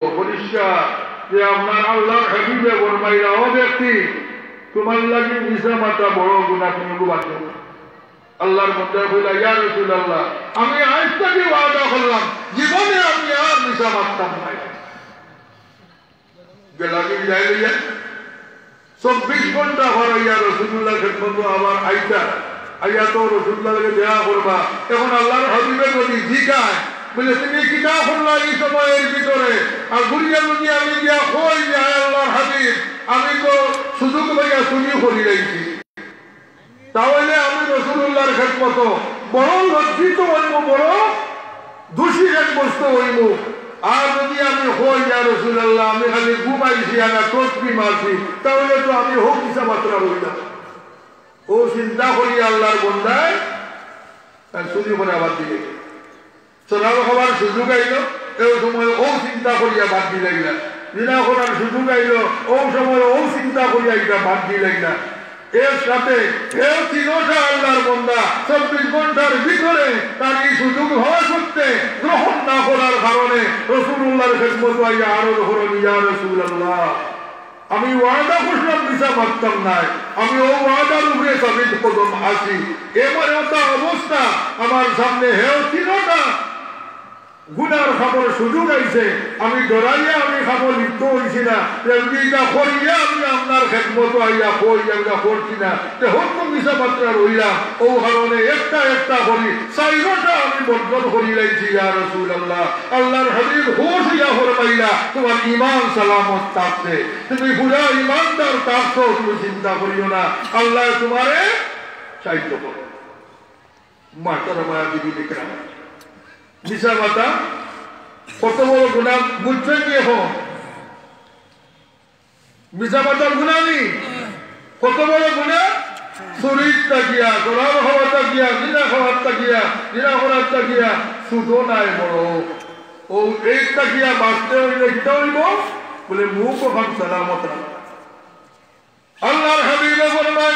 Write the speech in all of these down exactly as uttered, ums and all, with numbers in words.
পরিষ্কার যে আপনার আল্লাহর হাবিবে ফরমাইলা, "ও ব্যক্তি, তোমার লাগি মিছা মাতা বড় গুনাহ, তুমি গুবাদ দেও।" আল্লাহর বন্দায় কইলা, "ইয়া রাসূলুল্লাহ, আমি আইজ থাকি ওয়াদা করলাম, জীবনে আমি আর মিছা মাততাম নায়।" বেলাগি বিদায় লইয়া চব্বিশ ঘন্টা হরাইয়া রসুলুল্লাহর খেদমতো আবার আইতা, আইয়া তো রসুলুল্লাহর লগে দেখা করবা। এখন আল্লাহর হাবিবে যদি জিকায়, বলে, "তুমি কিতা করলা এই সময়ের ভিতরে?" আর ঘুরিয়া যদি আমি গিয়া কই যে, "হায় আল্লাহর হাবিব, আমি তো সুযোগ পাইয়া চুরি করি লাইছি।" তাহলে আমি রসুলুল্লাহর খেদমতো বড় লজ্জিত হইব, বড় দোষী সাব্যস্ত হইব। আর যদি আমি কই, "ইয়া রাসূলুল্লাহ, আমি খালি ঘুমাইছি, আমি তসবি মারছি," তাহলে তো আমি হক মিছা মাতরা রইলাম। ও চিন্তা করি আল্লাহর বন্দায় তার চুরি করা বাদ দিলে। শরাব খাওয়ার সুযোগ আইল, এও সময় ও চিন্তা করিয়া বাদ দিলাইলা। জিনা করার সুযোগ আইল, ও সময় ও চিন্তা করিয়া ইটা বাদ দিলাইলা। এর সাথে এও তিনোটা আল্লাহর বন্দা চব্বিশ ঘন্টার ভিতরে তার এই সুযোগ হওয়া সত্ত্বে গ্রহণ না করার কারণে রসুলুল্লাহর খেদমতো আইয়া আরজ করইন, "ইয়া রাসূলুল্লাহ, আমি ওয়াদা করছিলাম মিছা মাততাম নায়, আমি ও ওয়াদার উপরে সাবিত কদম আছি।" এমন একটা অবস্থা আমার সামনে, হেও তিনোটা গুনার কামর সুযোগ আইছে, আমি ডরাইয়া আমি কামো লিপ্ত হইছি না, যে আমি ইটা করিয়া আমি আপনার খেদমতো আইয়া কই, আমি ইটা করছি না, তে হক তো মিছা মাতরা রইলাম, ও কারণে একটা একটা করি চাইরোটা আমি বর্জন করি লাইছি, ইয়া রাসূলুল্লাহ। আল্লাহর হাবিব খুশ হইয়া ফরমাইলা, "তোমার ঈমান সালামত থাকছে, তুমি পুরা ঈমানদার থাকছো, তুমি চিন্তা করিও না, আল্লাহ তোমারে সাহায্য করো।" মাহতারাম হাজিরিন ইকরাম, মিছা মাতা কত বড় গুনাহ বুঝছইন নি এখন? মিছা মাতার গুনাহ নি? কত বড় গুনাহ? চুরির থাকিয়া, শরাব খাওয়ার থাকিয়া, জিনা খাওয়ার থাকিয়া, জিনা করার থাকিয়া, ছোট নায় বড়। ও এই থাকিয়া বাঁচতে হইলে কিতা হইব? বলে মুখ ওখান সালামত রাখা। আল্লাহর হাবিবে ফরমায়,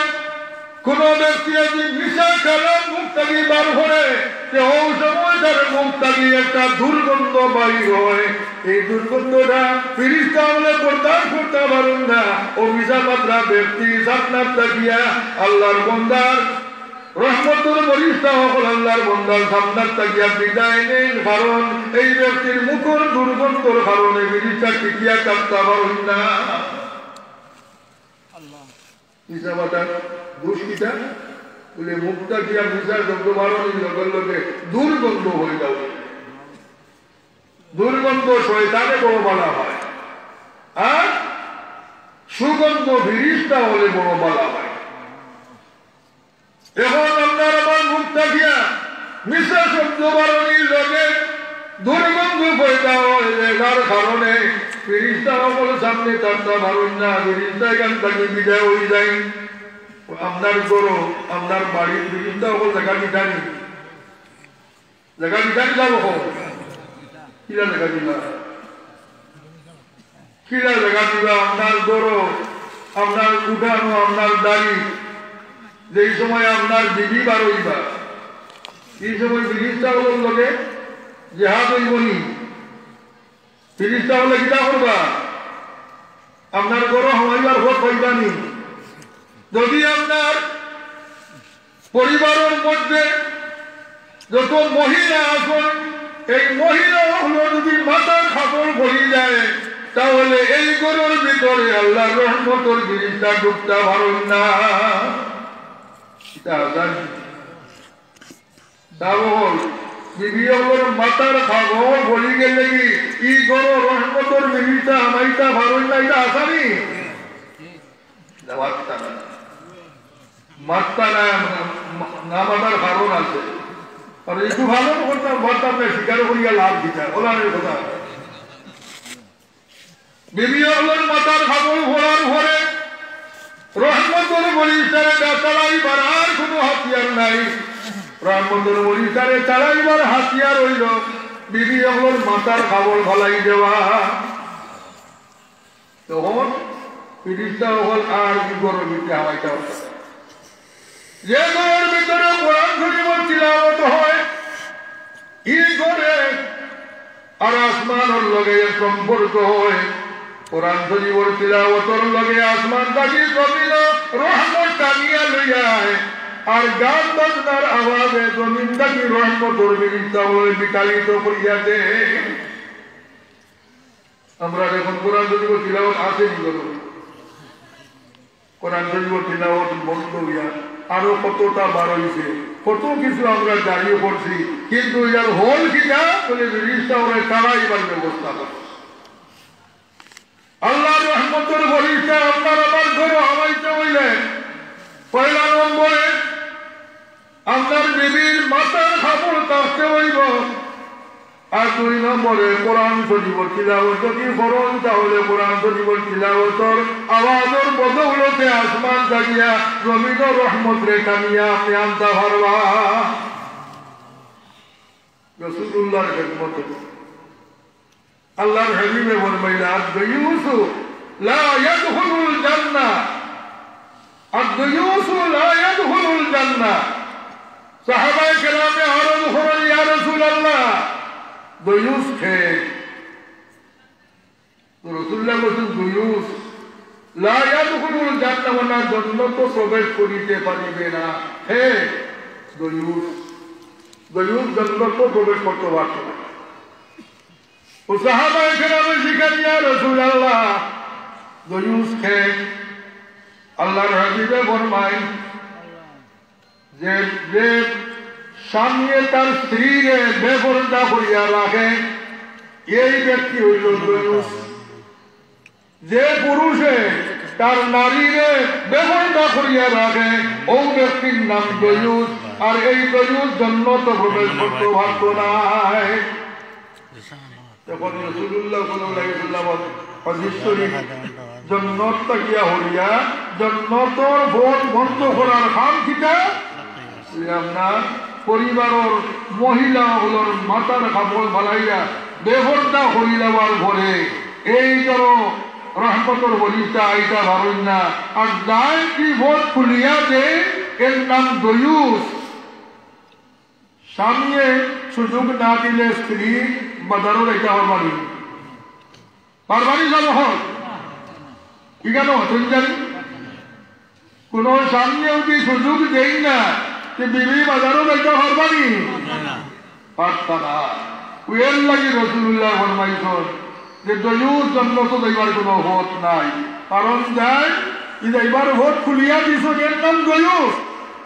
কোন ব্যক্তি যদি মিছা কালাম মুখ থাকি বার করে, তে ও সময় তার মুখ থাকি একটা দুর্গন্ধ বাইর হয়। এই দুর্গন্ধটা ফিরিস্তা অকলে বরদাস্ত করতা পারইন না। ও মিছা মাতরা ব্যক্তি জান্নাত থাকিয়া আল্লাহর বন্দার রহমতর ফিরিস্তা অকল আল্লাহর বন্দার সামনাত থাকিয়া বিদায় নেইন, কারণ এই ব্যক্তির মুখর দুর্গন্ধর কারণে ফিরিস্তা টিকিয়া থাকতা পারইন না। মিছা মাতার দোষ কিতা? বলে, মুখ থাকিয়া মিছা শব্দ বারনির লগে লগে দুর্গন্ধ হয়ে যাবে। দুর্গন্ধ শয়তানে বড় বালা হয়, আর সুগন্ধ ফিরিস্তা অকলে বড় বালা হয়। এখন আপনার আমার মুখ থাকিয়া মিছা শব্দ বারনির লগে দুর্গন্ধ পয়দা হয়, যেটার কারণে ফিরিস্তা অকল সামনে থাকতা পারইন না, ফিরিস্তা এখান থাকি বিদায় হয়ে যায়। আপনার ঘরো, আপনার বাড়ির ফিরিস্তা অকল জাগা দিতা নি? জাগা দিতা নি? যাবো কও। কিলা জাগা দিবা? কিলা জাগা দিবা? আপনার ঘরো, আপনার উঠানো, আপনার দাড়ি, যেই সময় আপনার বিবি বার হইবা, এই সময় ফিরিস্তা অকলর লগে জেহাদ হইব নি? ফিরিস্তা অকলে কিতা করবা? আপনার ঘরো হামাইবার পথ পাইবা নি? যদি আপনার পরিবারর মধ্যে যত মহিলা আছইন, এই মহিলা অকলর যদি মাথার কাপড় খুলি যায়, তাহলে এই ঘরর ভিতরে আল্লাহর রহমতর ফিরিস্তা ঢুকতা পারইন না। ইটা আজান। তা বল, বিবি অকলর মাথার কাপড় খুলি গেলে কি ই ঘরো রহমতর ফিরিস্তা হামাইতা পারইন না, ইটা আসানি? মাততা না, না মাতার কারণ আছে। আর একটু ভালো করতাম, পারতাম না, স্বীকার করিয়া লাভ দিতা, ওলানের কথা। বিবি অকলর মাথার কাপড় খোলার পরে রহমতর ফিরিস্তারে চালাইবার আর কোনো হাতিয়ার নাই। রহমতর ফিরিস্তারে চালাইবার হাতিয়ার হইল বিবি অকলর মাথার কাপড় ফালাই দেওয়া। তখন ফিরিস্তা অকল আর ই ঘরর ভিতরে হামাইতা পারতা না। যে ঘরর ভিতরে কোরআন শরীফ তিলাওয়াত হয়, ই ঘরে আর আসমানর লগে এর সম্পর্ক অয়। কোরআন শরীফর তিলাওয়াতর লগে আসমান থাকি জমিনো রহমত টানিয়া লইয়া আয়। আর গান বাজনার আওয়াজে জমিন থাকি রহমতর ফিরিস্তা অকলরে বিতাড়িত করিয়া দেয়। আমরার অখন কোরআন শরীফর তিলাওয়াত আছে নি বলো? কোরআন শরীফর তিলাওয়াত বন্ধ অইয়া আরো কততা বার অইছে, কত কিছু আমরা জারি করছি, কিন্তু ইয়ার হল কিতা? বলে ফিরিস্তা অকলরে তাড়াইবার ব্যবস্থা করে। আল্লার রহমতর ফিরিস্তা আপনার আমার ঘরো হামাইতে অইলে পয়লা নম্বরে আপনার বিবির মাথার কাপড় থাকতে অইবো। আর দুই নম্বরে কোরআন শরীফর তিলাওয়াত যদি করইন, তাহলে কোরআন শরীফর তিলাওয়াতর আওয়াজর বদৌলতে আসমান থাকিয়া জমিনো রহমতরে টানিয়া আপনে আনতা পারবা। রাসূলুল্লাহর খেদমতে আল্লার হাবিবে ফরমাইলা, "আদ-দাইয়ুসু লা ইয়াদখুলুল জান্নাহ, আদ-দাইয়ুসু লা ইয়াদখুলুল জান্নাহ।" সাহাবায়ে কেরামে আরজ করইন, "ইয়া রাসূলুল্লাহ, দাইয়ুস কে?" তো রাসূলুল্লাহ কইছইন, "দাইয়ুস লা ইয়াদখুলুল জান্নাহ, মানে জন্নতো প্রবেশ করিতে পারিবে না।" হে দাইয়ুস, দাইয়ুস জন্নতো প্রবেশ করতে পারতো না। ও সাহাবায়ে কেরামে জিকাইন, "ইয়া রাসূলুল্লাহ, দাইয়ুস কে?" আল্লার হাবিবে ফরমাইন যে, যে স্বামীয়ে তার স্ত্রীরে বেপর্দা করিয়া রাখে, এই ব্যক্তি অইলো দাইয়ুস। যে পুরুষে তার নারীরে বেপর্দা করিয়া রাখে, অউ ব্যক্তির নাম দাইয়ুস। আর এই দাইয়ুস জন্নতো প্রবেশ করতে পারতো নায়। অখন রাসূলুল্লাহ সাল্লাল্লাহু আলাইহি ওয়াসাল্লাম হাদিস শরীফ, জন্নত থাকিয়া হরিয়া, জন্নতর পথ বন্ধ করার কাম কিতা? আপনার পরিবারর মহিলা অকলর মাথার কাপড় ফালাইয়া বেপর্দা করি দেওয়ার পরে এই ধরো রহমতর ফিরিস্তা আইতা পারইন না। আর যাইন ই পথ খুলিয়া দেয়, এর নাম দাইয়ুস। স্বামীয়ে সুযোগ না দিলে স্ত্রী বাজারো যাইতা পারবা নি? পারবা নি যাবো হন? কি কেন? তুমি জানি? কোনো স্বামীয়ে যদি সুযোগ দেয় না, তে বিবি বাজারো যাইতা পারবা নি? পারতা না। এর লাগি রাসূলুল্লাহ ফরমাইছইন যে দাইয়ুস জন্নতো যাইবার কোনো পথ নাই। কারণ যাইন, ই যাইবার পথ খুলিয়া দিছইন, এর নাম দাইয়ুস।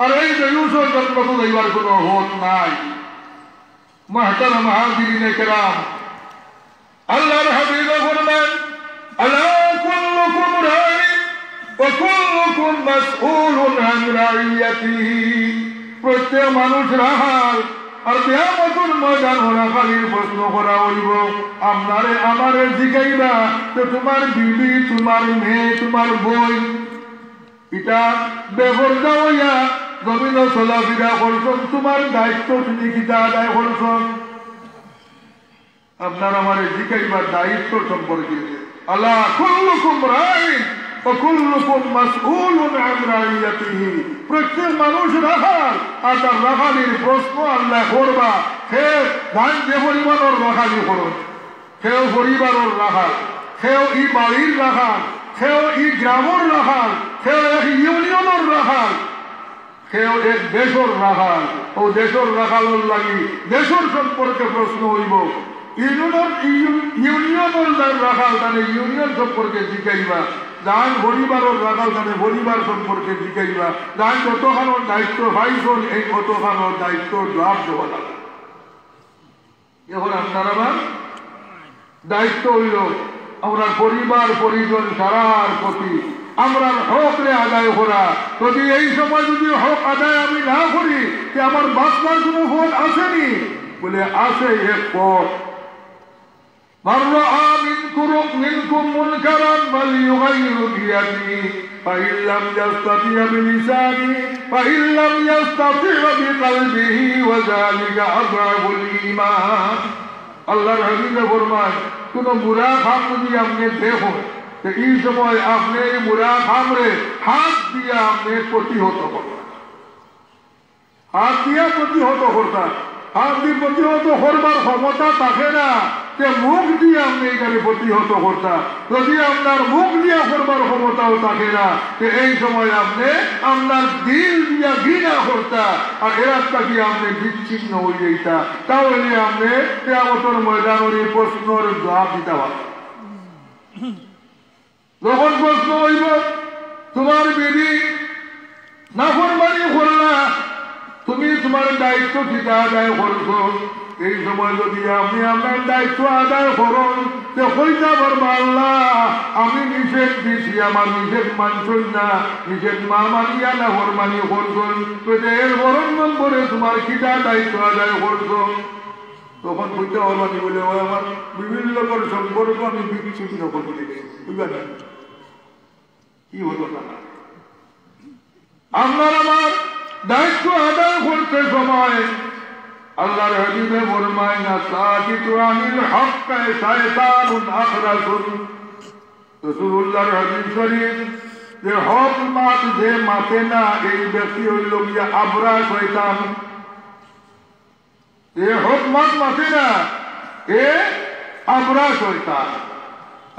আর এই দাইয়ুসর জন্নতো যাইবার কোনো পথ নাই। মুহতারাম হাজিরিনে কেরাম, আল্লার হাবিবে ফরমান, "আলা কুল্লুকুম রাইন ওয়া কুল্লুকুম মাসউলুন আন রাইয়াতিহি।" প্রত্যেক মানুষ রাখাল, আর কিয়ামতর ময়দানো রাখালির প্রশ্ন করা অইবো। আপনারে আমারে জিকাইবা যে তুমার বিবি, তুমার মেয়ে, তুমার বইন, ইতা বেপর্দা অইয়া জমিনো চলাফিরা করছইন, তুমার দায়িত্ব তুমি কিতা আদায় করছো? আপনার আমারে জিকাইবার দায়িত্ব সম্পর্কে। "আলা কুল্লুকুম রাইন ওয়া কুল্লুকুম মাসউলুন আন রাইয়াতিহি।" প্রত্যেক মানুষ রাখাল, আর তার রাখালির প্রশ্ন আল্লায় করবা। হে যাইন যে পরিমাণর রাখালি করইন, কেউ পরিবারর রাখাল, কেউ ই বাড়ির রাখাল, কেউ ই গ্রামর রাখাল, কেউ এক ইউনিয়নর রাখাল, কেউ এক দেশর রাখাল। অউ দেশর রাখালর লাগি দেশর সম্পর্কে প্রশ্ন অইবো, ইউনিয়নর, ইউ-, ইউনিয়নর যার রাখাল তানে ইউনিয়ন সম্পর্কে জিকাইবা, যার পরিবারর রাখাল তানে পরিবার সম্পর্কে জিকাইবা, যার যতখানর দায়িত্ব পাইছইন এই অতখানর দায়িত্বর জবাব দেওয়া লাগবো। অখন আপনার আমার দায়িত্ব অইলো আমরার পরিবার পরিজন সারার প্রতি আমরার হকরে আদায় করা। যদি এই সময় যদি হক আদায় আমি না করি, তে আমার বাঁচবার কোনো পথ আছে নি? বলে, আছে এক পথ। من رأى منكم، منكم منكرا فليغيره بيده، فإن لم يستطع فبلسانه، فإن لم يستطع فبقلبه، وذلك أضعف الإيمان। আল্লার হাবিবে ফরমাইন, কোনো বুরা কাম যদি আপনে দেখইন, তে ই সময় আপনে ই বুরা কামরে হাত দিয়া আপনে প্রতিহত করবা। হাত দিয়া প্রতিহত করতা। হাত দি প্রতিহত করবার ক্ষমতা থাকে না, যে মুখ দিয়া আপনে ইটারে প্রতিহত করতা, যদি আপনার মুখ দিয়া করবার ক্ষমতাও থাকে না, তে এই সময় আপনে আপনার দিল দিয়া ঘৃণা করতা, আর এরার থাকি আপনে বিচ্ছিন্ন অই যাইতা, তাহলে আপনে কিয়ামতর ময়দানর এই প্রশ্নর জবাব দিতা পারবা। যখন প্রশ্ন অইবো, তুমার বিবি নাফরমানি করলা, তুমি তুমার দায়িত্ব কিতা আদায় করছো? এই সময় যদি আপনে আপনার দায়িত্ব আদায় করইন, তে কইতা পারবা, "আল্লাহ, আমি নিষেধ দিছি, আমার নিষেধ মানছইন না, নিষেধ না মানিয়া নাফরমানি করছইন, তে এর বরং নম্বরে তুমার কিতা দায়িত্ব আদায় করছো?" তখন কইতা পারবা নি বুলে, "ও আমার বিবির লগর সম্পর্ক আমি বিচ্ছিন্ন করি দিছি।" বুঝবা না? কি হলো না? আপনার আমার দায়িত্ব আদায় করতে সময় আল্লাহর হাবিবে ফরমায়, "না সাকিতু আনিল হক শয়তানুন আখরাসুন।" রাসূলুল্লাহর হাদিস শরীফ, যে হক মাত যে মাতে না, এই ব্যক্তি অইল গিয়া আবরা শয়তান। এ হক মাত মাতে না, এ আবরা শয়তান।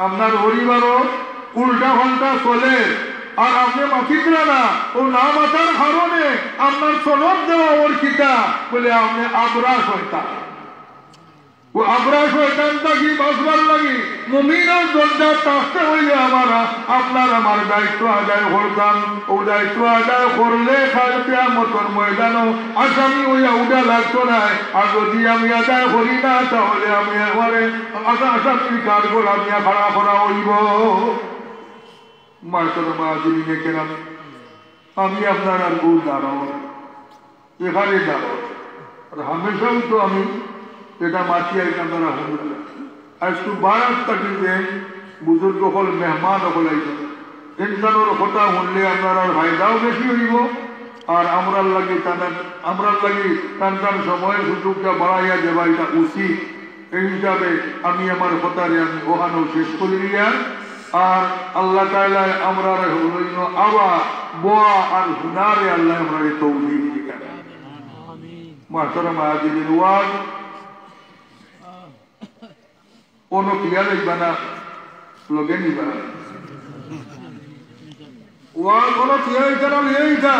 আপনার পরিবারও উল্টা পাল্টা চলে, আর আপনে মাতিতরা না, ও না মাতার কারণে আপনার সনদ দেওয়া অর কিতা, বুলে আপনে আবরা শয়তান। ও আবরা শয়তান থাকি বাঁচবার লাগি মুমিনর দরজা থাকতে অইলে আমার, আপনার আমার দায়িত্ব আদায় করতাম। ও দায়িত্ব আদায় করলে কাল কিয়ামতর ময়দানো আসামি অইয়া উঠা লাগতো নায়। আর যদি আমি আদায় করি না, তাহলে আমি একবারে আসামির কাঠগড়া দিয়া খাড়া করা অইবো। মাহতারাম হাজিরিনে কেরাম, আমি আপনারার বউত দারোয়ান, এখানে দারোয়ান। আর হামেশাও তো আমি এটা মাতি আইতাম, তারা হুজুর। আইজ তো বারাত থাকি যে বুজুর্গ অকল, মেহমান অকল আইছইন, ইনসানর কথা হুনলে আপনারার ফায়দাও বেশি অইবো, আর আমরার লাগি তান-, আমরার লাগি তান তান সময় সুযোগটা বাড়াইয়া দেওয়া এটা উচিত। এই হিসাবে আমি আমার কথারে আমি অখানো শেষ করি দিয়ার। আর আল্লাহ তাআলায় আমরারে হইল আওয়া, বওয়া আর হুনারে আল্লাহ আমরারে তৌফিক দিতা। মাহতারাম হাজিরিন, ওয়াজ কোনো কিয়া লইবা না, লগে নিবা। ওয়াজ কোনো কিয়া লইতা না, লইয়া দিতা।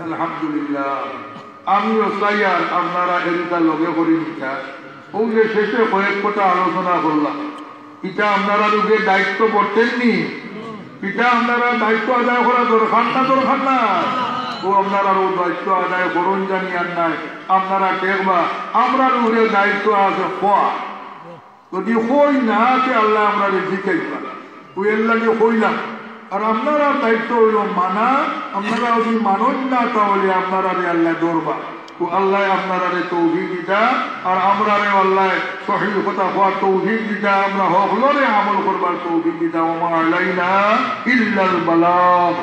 আলহামদুলিল্লাহ। আমিও চাইয়ার আপনারা এদিকটা লগে করি নিতা। অউ যে শেষে কয়েক কথা আলোচনা করলাম, ইটা আপনারার উপরে দায়িত্ব বর্তের নি? ইটা আপনারার দায়িত্ব আদায় করা দরকার না, দরকার না? ও আপনারার অউ দায়িত্ব আদায় করইন জানি আর নাই, আপনারা দেখবা, আমরার উপরে দায়িত্ব আছে কওয়া। যদি কই না, তে আল্লাহ আমরারে জিকাইবা। অউ এর লাগি কইলাম। আর আপনারার দায়িত্ব অইল মানা, আপনারা যদি মানইন না, তাহলে আপনারারে আল্লাহ ধরবা। তো আল্লাহ আপনারারে তৌফিক দিতা, আর আমরারে আল্লাহ সহি কথা কওয়ার তৌফিক দিতা, আমরা হকলরে আমল করবার তৌফিক দিতা। ওমা আলাইনা ইল্লাল বালাগ।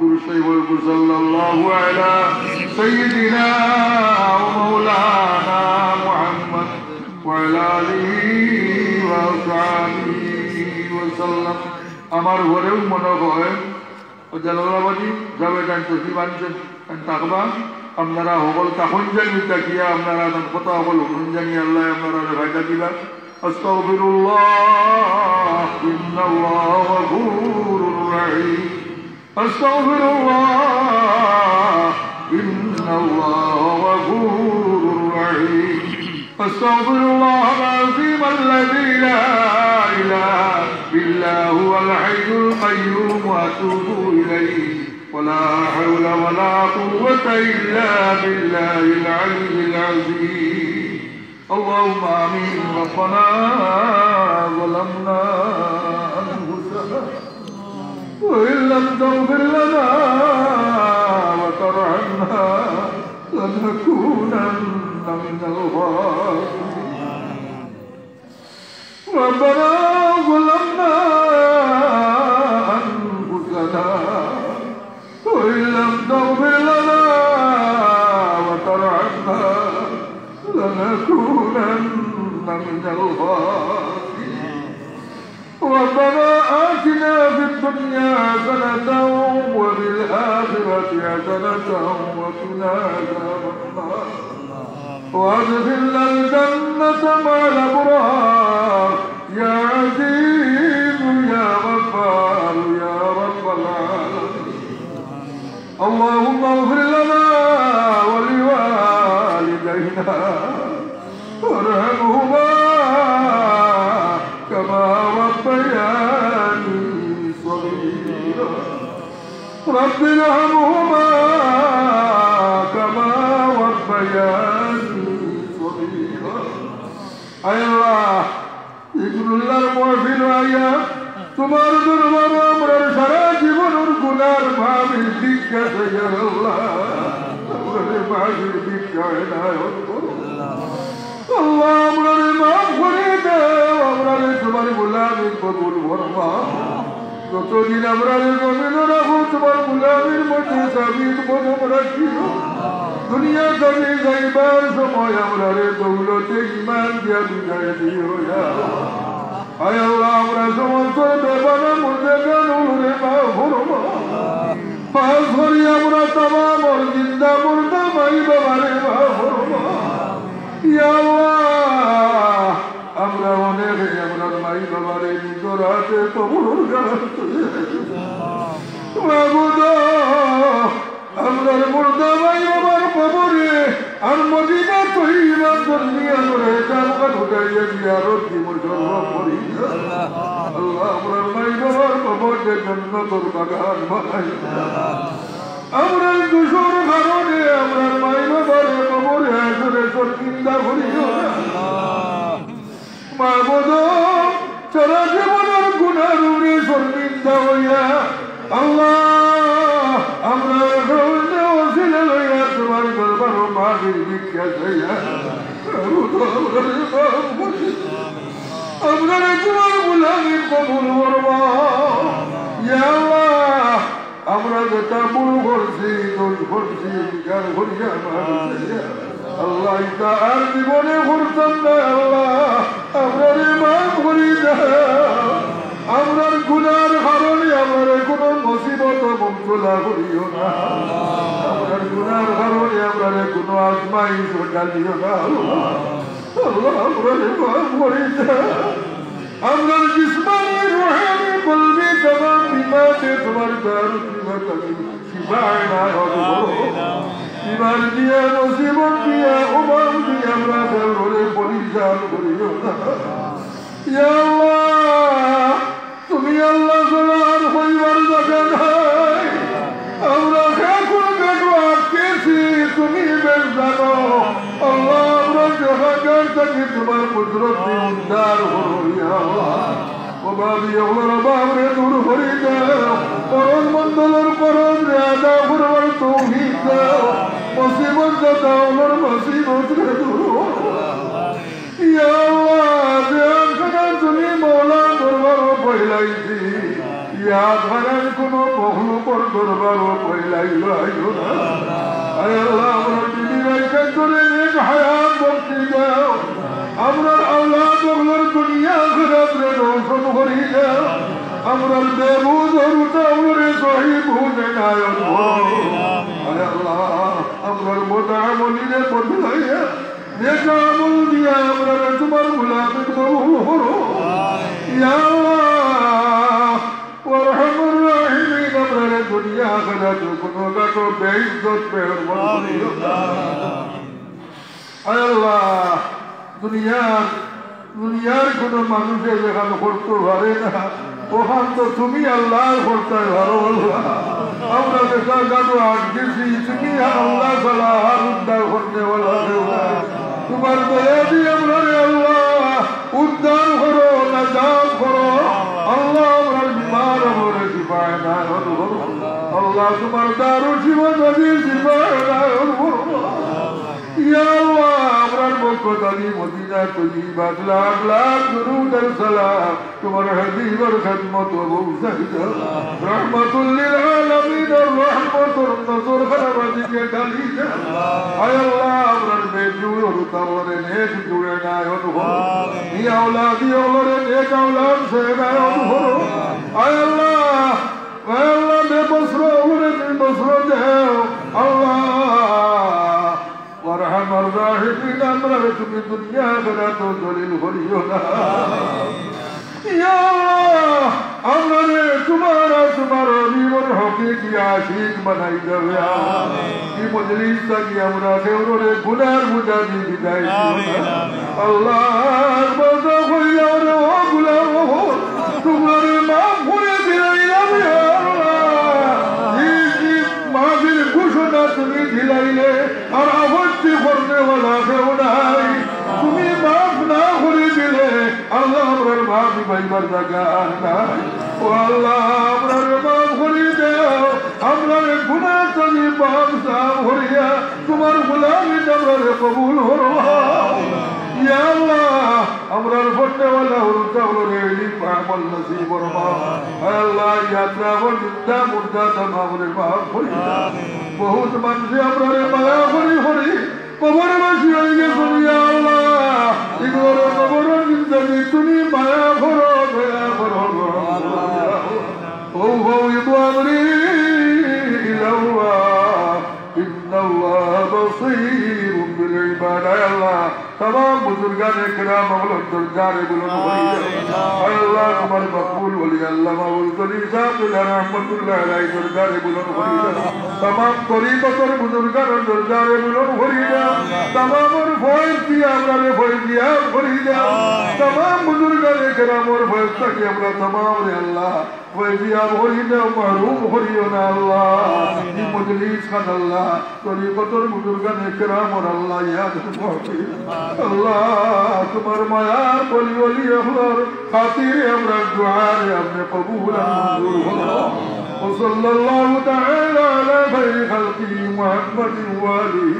দুরূদ শরীফ পড়ুন, সাল্লাল্লাহু আলা সাইয়্যিদিনা ওয়া মাওলানা মুহাম্মদ ওয়া আলা আলিহি ওয়া সাহবিহি ওয়া সাল্লাম। আমার ঘরেও মনে হয় ও জালালাবাদী যাবে, তান তসিব আনছেন, তান থাকবা। আপনারা হকল তখন জানি তাকিয়া, আপনারা তান কথা হকল হুনইন জানি, আল্লাহ আপনারারে ফায়দা দিবা। أستغفر الله إن الله غفور رحيم. أستغفر الله إن الله غفور رحيم. أستغفر الله العظيم الذي لا إله إلا هو الحي القيوم وأتوب إليه. ولا حول ولا قوة إلا بالله العلي العظيم. اللهم آمين. ربنا ظلمنا أنفسنا وإن لم تغفر لنا وترحمنا لنكونن من الخاسرين. ربنا ظلمنا أنفسنا وإن لم تغفر لنا وترحمنا لنكونن من الخاسرين. ربنا آتنا في الدنيا حسنة وفي الآخرة حسنة وقنا عذاب النار. وأدخلنا الجنة مع الأبرار. يا عزيز يا غفار يا رب العالمين. اللهم اغفر لنا ولوالدينا وارحمهما كما ربياني صغيرا. رب ارحمهما كما ربياني صغيرا. আয় আল্লাহ, এই কুরুল্লার মাহফিল আইয়া তোমার দরবারো আমরার সারা জীবনর গুনার মাফির ভিক্ষা চাইয়ার আল্লাহ, আমরারে মাফির ভিক্ষা এনায়েত করো। আল্লাহ, আমরারে মাফ করি দেও, আমরারে তোমার গোলামি কবুল ফরমাও। যতদিন আমরারে জমিনো রাখো, তোমার গোলামির মধ্যে সাবিত কদম রাখিও। দুনিয়া থাকি যাইবার সময় আমরারে দৌলতে ইমান দিয়া বিদায় দিও ইয়া আল্লাহ। আয় আল্লাহ, আমরা সমস্ত বেগানা মুর্দেগান অকলরে মাফ ফরমাও। খাস করি আমরা তামাম জিন্দা মুর্দা মাই বাবারে মাফ ফরমাও। ইয়া আল্লাহ, আমরা অনেকে আমরার মাই বাবারে নিজর হাতে কবরর গালাত তুলি দিছি। মাবুদ, আমরার মুর্দা মাই বাবার কবরে আর মদিনা তৈয়বা ধর্মীয় করে জান্নাত উঠাইয়া জিয়ারত দিব সর্বোপরি। আল্লাহ, আমরার মাই বাবার কবররে জন্নতর বাগান বানাই। আমরার দোষর কারণে আমরার মাই বাবার কবরে হাশরে শর্মিন্দা করিও না। মাবুদ, সারা জীবনর গুনার উপরে শর্মিন্দা অইয়া, আল্লাহ, আমরা অকলরে উসিলা লইয়া তোমার দরবারো মাফির ভিক্ষা চাইয়ার। মাবুদ, আমরারে মাফ করি। আমরারে তোমার গোলামি কবুল ফরমাও। ইয়া আল্লাহ, আমরা যেতা ভুল করছি, দোষ করছি, স্বীকার করিয়া মাফ চাইয়ার। আল্লাহ, ইতা আর জীবনে করতাম না। আল্লাহ, আমরারে মাফ করি দেও। আমরার গুনার কারণে আমরারে কুনু মুসিবতো মুবতলা করিও না। আমরার গুনার কারণে আমরারে কুনু আজমাইশো ডালিও না। আল্লাহ, আল্লাহ, আমরারে মাফ করি দেও। আমরার জিসমানি, রুহানি, কলবি, তামাম বিমারে তোমার দারুল শিফা তুমি শিফা এনায়েত করো। বিমার দিয়া, মুসিবত দিয়া, অভাব দিয়া আমরা কেউরে পরিশান করিও না। ইয়া আল্লাহ, তুমি আল্লাহ ছাড়া আর কইবার জাগা নাই। আমরা যে কুন ঘাটো আটকেছি, তুমি বেশ জানো। আল্লাহ, আমরা জাহান্নাম থাকি তোমার কুদরত দিয়া উদ্ধার করো, ইয়া আল্লাহ। অভাবী অকলর অভাবরে দূর করি দেও। করজ মঙ্গলর করজরে আদা করবার তৌফিক দেও। মুসিবত দাতা অকলর মুসিবতরে দূর করো। ইয়া আল্লাহ, যে আটখানা তুমি মওলার দরবারো পয়লাইছি, ই আটখানারে কুনু মখলুকর দরবারো পয়লাইলাইও না। আয় আল্লাহ, আমরার বিবি ভাইসাবরে নেক হায়াত বখশি দেও। আমরার আওলাদ অকলর দুনিয়া আখিরাতরে রোশন করি দেও। আমরার বেবুঝ অকলরে সহি বুঝ এনায়েত করো। আয় আল্লাহ, আমরার বদ আমলিরে বদলাইয়া নেক আমল দিয়া আমরারে তোমার গোলামি কবুল করো। ইয়া আল্লাহ, ওয়া আরহামুর রাহিমিন, আমরারে দুনিয়া আখিরাতো কুনু ঘাটো বেইজ্জত মেহরুম করিও না। আয় আল্লাহ, দুনিয়ার, দুনিয়ার কুনু মানুষে যেখান করতো পারে না, অখান তো তুমি আল্লাহ করতায় পারো আল্লাহ। আমরা যেতা ঘাটো আটকেছি, তুমি আল্লাহ ছাড়া আর উদ্ধার করনেওয়ালা কেউ নাই। তোমার দয়া দিয়া আমরারে আল্লাহ উদ্ধার করো, নাজাত করো। আল্লাহ, আমরার বিমার অকলরে শিফা এনায়েত করো। আল্লাহ, তোমার দারুল শিফা দিয়া শিফা এনায়েত করো। ইয়া আল্লাহ, আমরার পক্ষ থাকি মদিনা তৈয়বাত লাখ লাখ দুরূদ আর সালাম তোমার হাবিবর খেদমতো পৌঁছাই দেও। রহমাতুল লিল আলামিনর রহমতর নজর খানা আমরার দিকে ঢালি দেও। আয় আল্লাহ, আমরার বেজুড় অকলরে নেক জুড় এনায়েত করো। নি আওলাদি অকলরে নেক আওলাদ এনায়েত করো। আয় আল্লাহ, আয় আল্লাহ, বেবস্ত্র অকলরে তুমি বস্ত্র দেও। আল্লাহ, ওয়ারহাম আরহামিন, আমরারে তুমি দুনিয়া আখিরাতো জলিল করিও না। ইয়া আল্লাহ, আমরারে তুমার আর তুমার হাবিবর হকিকি আশিক বানাই দেও। ই মজলিস থাকি আমরা কেউরে গুনার বোঝা দি বিদায় দিও না। আল্লাহ, একবার দোয়া করি যাও রে, ও গুলাম, তুমারে মাফ করি দিলাইলাম, ইয়া আল্লাহ। ই, ই মাহফিল ঘোষণা তুমি দিলাইলে, আর আপত্তি করনেওয়ালা কেউ নাই। তুমি মাফ না করি দিলে, আল্লাহ, আমরার মাফ পাইবার জাগা আর নাই। ও আল্লাহ, আমরারে মাফ করি দেও, আমরারে গুনা থাকি পাক সাফ করিয়া তুমার গোলামিত আমরারে কবুল করো। ইয়া আল্লাহ, আমরার পড়নেওয়ালা হুরুতাওয়ালারে ইলম আমল নসিব ফরমাও। আয় আল্লাহ, ইয়াত্রা আমল জিন্দা মুর্দা তামামরে মাফ করি দেও। বহুত মানষে আমরারে মায়া করি করি কবরবাসী অইগেছইন, ইয়া আল্লাহ, ইগুলোরে কবরর জিন্দেগি তুমি মায়া করো, দয়া করো, রহম করো, ইয়া আল্লাহ। أفوض أمري إلى الله إن الله بصير بالعباد। আয় আল্লাহ, তামাম বুজুর্গানে কেরাম অকলর দরজারে বুলন্দ করি দেও। আয় আল্লাহ, তুমার মকবুল ওলি আল্লামা মুলতানি সাহেব রহমতুল্লাহ আলাইহির দরজারে বুলন্দ করি দেও। তামাম তরিকতর বুজুর্গানর দরজারে বুলন্দ করি দেও। তামামর ফয়েজ দিয়া আমরারে ফয়েজিয়াব করি দেও। তামাম বুজুর্গানে কেরামর ফয়েজ থাকি আমরা তামামরে আল্লাহ ফয়েজিয়াব করি দেও, মাহরুম করিও না আল্লাহ। ই মজলিস খান আল্লাহ, তরিকতর বুজুর্গানে কেরামর আল্লাহ ইয়াদ মাহফিল। আল্লাহ, তুমার মায়ার বলি ওলি অকলর খাতিরে আমরার দোয়ারে আপনে কবুল আর মঞ্জুর করো। وصلى الله تعالى على خير خلقه محمد وآله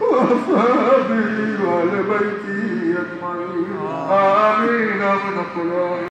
وأصحابه وأهل بيته أجمعين. آمين. آمين.